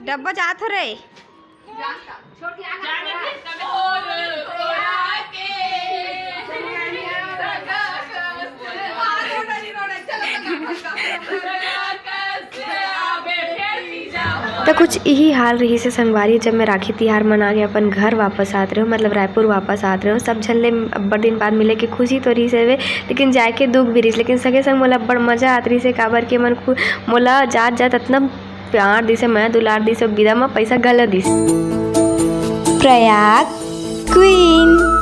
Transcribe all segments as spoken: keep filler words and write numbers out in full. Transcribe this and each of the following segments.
डब्बा जात हो रे। त कुछ इही हाल रहिस हे संगवारी, जब मैं राखी तिहार मना के अपन घर वापस आत रहेंव, मतलब रायपुर वापस आत रहेंव। सब झन ले अब्बड़ दिन बाद मिले के खुशी तो रहिस हवे, लेकिन जाए के दुख भी रहिस। लेकिन संगे संग मोला अब्बड़ मजा आत रहिस हे, काबर कि मन खु-, मोला जात जात अतना प्यार दिस हे, मया दुलार दिस हे, बिदा म पैसा घला दिस। प्रयाग क्वीन।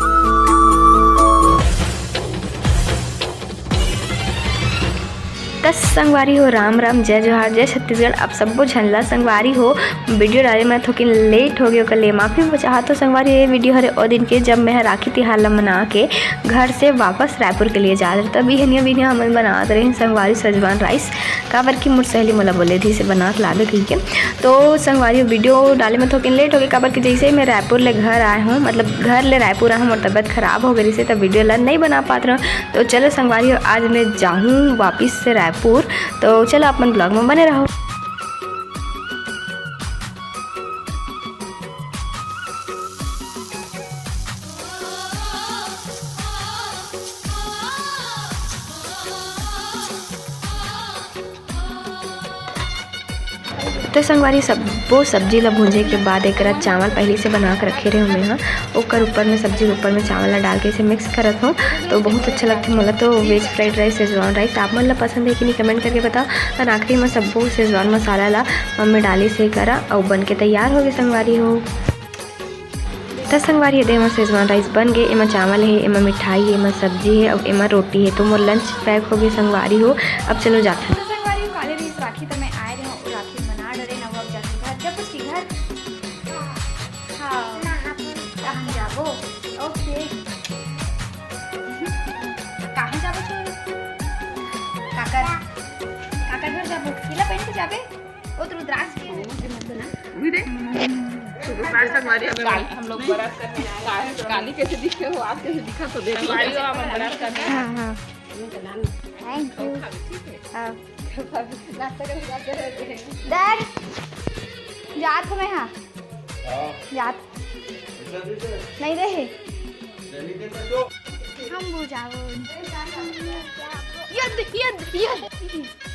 त संगवारी हो, राम राम, जय जोहार, जय छत्तीसगढ़। आप सब्बो झन ला संगवारी हो, वीडियो डाले में थोकिन लेट हो गए, ओकर लिए माफी मैं चाहत हों संगवारी। ये वीडियो हरे ओ दिन के, जब मैं राखी तिहार ला मना के घर से वापस रायपुर के लिए जात रहेंव। तब इहनिया बिहनिया हमन बनात रहेन संगवारी सेजवान राइस, काबर कि मोर सहेली मोला बोले रहिस हे बना के लाबे कहिके। तो संगवारी हो, वीडियो डाले में थोकिन लेट हो गए, काबर कि जैसे ही मैं रायपुर ले घर आए हों, मतलब घर ले रायपुर आए हों, मोर तबीयत खराब हो गई रहिस हे, तब वीडियो ला नहीं बना पात रहेंव। तो चलो संगवारी हो, आज मैं जाहूँ वापिस से रायपुर, तो चलो आप मन vlog में बने रहो। तो संगवारी, सब्बो सब्जी ला भूंजे के बाद एकरा चावल पहिली से बना के रखे रहेंव मैं ह, ओकर ऊपर में, सब्जी के ऊपर में चावल ला डाल के इसे mix करत हों। तो बहुत अच्छा लगथे मोला तो veg fried rice, Schezwan rice. आप मन ला पसंद हे कि नहीं, comment करके बताओ। और आखिरी में सब्बो सेजवान मसाला ला मैं डालिस हे करा, अउ बन के तैयार हो गए संगवारी हो। त संगवारी, ये दे हमर सेजवान राइस बन गे। एमा चावल हे, एमा मिठाई हे, एमा सब्जी हे, अउ एमा रोटी हे। तो मोर lunch pack हो गे संगवारी हो। अब चलो जाथन। तो संगवारी हो, काले रहिस राखी, त मैं आए रहेंव, राखी मना डरेन, अब जाथन घर। जब उसकी घर, हाँ, कहाँ जाबो? OK। कहाँ जाबो छोरी? काकर, काकर घर जाबो। पीला पहन के जाबे? ओ तो रुद्राक्ष के। उही दे। रुद्राक्ष संगवारी हमें काल-, हम लोग बरात करने आए हैं। काल-, काली कैसे दिखे हो, आज कैसे दिखा तो देख लो। संगवारी हो, हम बरात करने आए हैं। हाँ, हाँ। Thank you। ठीक है। हाँ। नाश्ता करके जाते रहते हैं। Dad, जात हूँ मैं, हाँ। हाँ। जात। नहीं रहे। हम बुझाओ। यद, यद, यद।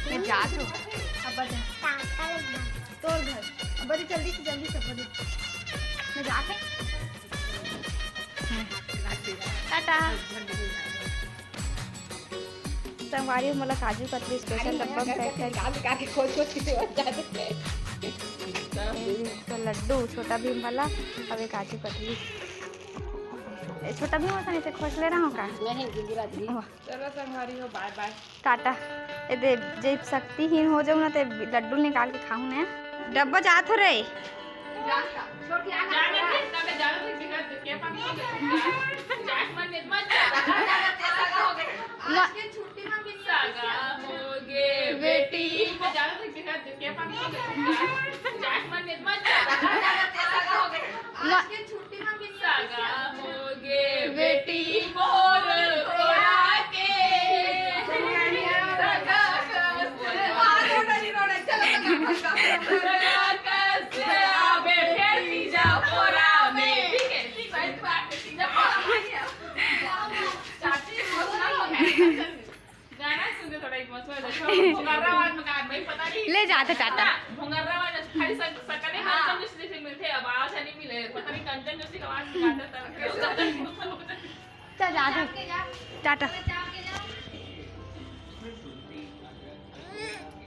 मैं जात हूँ। अब बजा। तोर घर। अब बड़ी जल्दी से, जल्दी से बड़ी। मैं जात हूँ। टाटा। संगवारी हो, मोला काजू कतली special डब्बा में pack करके निकाल, निकाल के खोज, खोज के बस जाते थे। तो लड्डू, छोटा भीम वाला, अब एक काजू कतली। ए, छोटा भीम वाला नहीं, तो खोज ले रहा हूँ का? नहीं, गुजराती। वाह। चलो संगवारी हो, bye bye। टाटा। ए दे, जे शक्तिहीन हो जाऊँ ना, ते लड्डू निकाल के खाऊँ ना। डब्बा जात हो रे। सगा होगे बेटी मोर कोरा के। सगा कस आबे फेर तीजा पोरा में। ठीक है, ठीक है। चाची, गाना सुन के थोड़ा emotional हो जाओ। भोंगर्रा आवाज में गा, भाई, पता नहीं। ले जाते टाटा। भोंगर्रा आवाज, खाली सक-, सकल ही हाँ। कंचन जोशी जैसे मिलते हैं, अब आवाज नहीं मिले, पता नहीं कंचन जोशी की आवाज में गाते तब। चल, जाते। टाटा।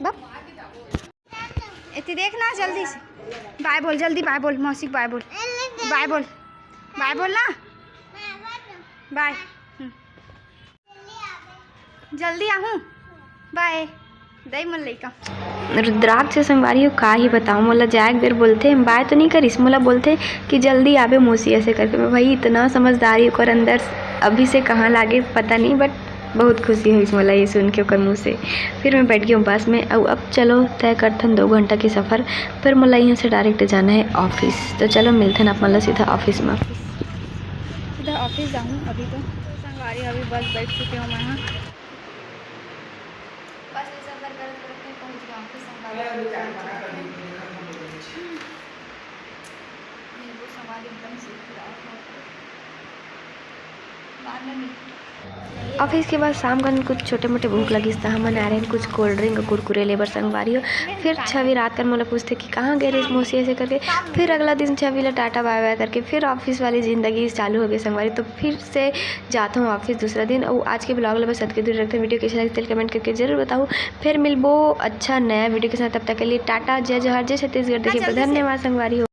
बप। एती देख ना, जल्दी से। Bye बोल, जल्दी bye बोल, मौसी को bye बोल। Bye बोल। Bye बोल ना। Bye। हम्म। जल्दी आहूँ। Bye। दई मन लइका। रुद्राक्ष संगवारी हो, का ही बताओ, मोला जाए के बेर बोलथे, bye तो नहीं करिस, मोला बोलथे कि जल्दी आबे मौसी, ऐसे करके। मैं, भाई, इतना समझदारी ओकर अंदर अभी से कहाँ लागे, पता नहीं, but बहुत खुशी होइस मोला ये सुन के ओकर मुँह से। फिर मैं बैठ गई हूँ बस में। अब, अब चलो तय करथन दो घंटा के सफर, फिर मोला यहाँ से direct जाना है office। तो चलो मिलथन आप मन ला सीधा office में। सीधा office जाऊँ अभी तो। संगवारी अभी बस बैठ चुके हो मैं यहाँ। बस में सफर करत करत मैं पहुँच गया office संगवारी। ऑफिस के बाद शाम कन कुछ छोटे मोटे भूख लगिस, त हमन आए रहेन कुछ कोल्ड ड्रिंक अउ कुरकुरे ले बर संगवारी हो। फिर छवि रात कन मोला पूछथे कि कहाँ गए रहिस मौसी ऐसे करके। फिर अगला दिन छवि ला टाटा बाय बाय करके फिर ऑफिस वाली जिंदगी चालू हो गई संगवारी। तो फिर से जात हूँ ऑफिस दूसरा दिन। अउ आज के ब्लॉग ला बस अतके दूर रखते हैं। वीडियो कैसे लगे तेला कमेंट करके जरूर बताओ। फिर मिलबो अच्छा नया वीडियो के साथ, तब तक के लिए टाटा, जय जोहार, जय छत्तीसगढ़। देखिए, धन्यवाद संगवारी हो।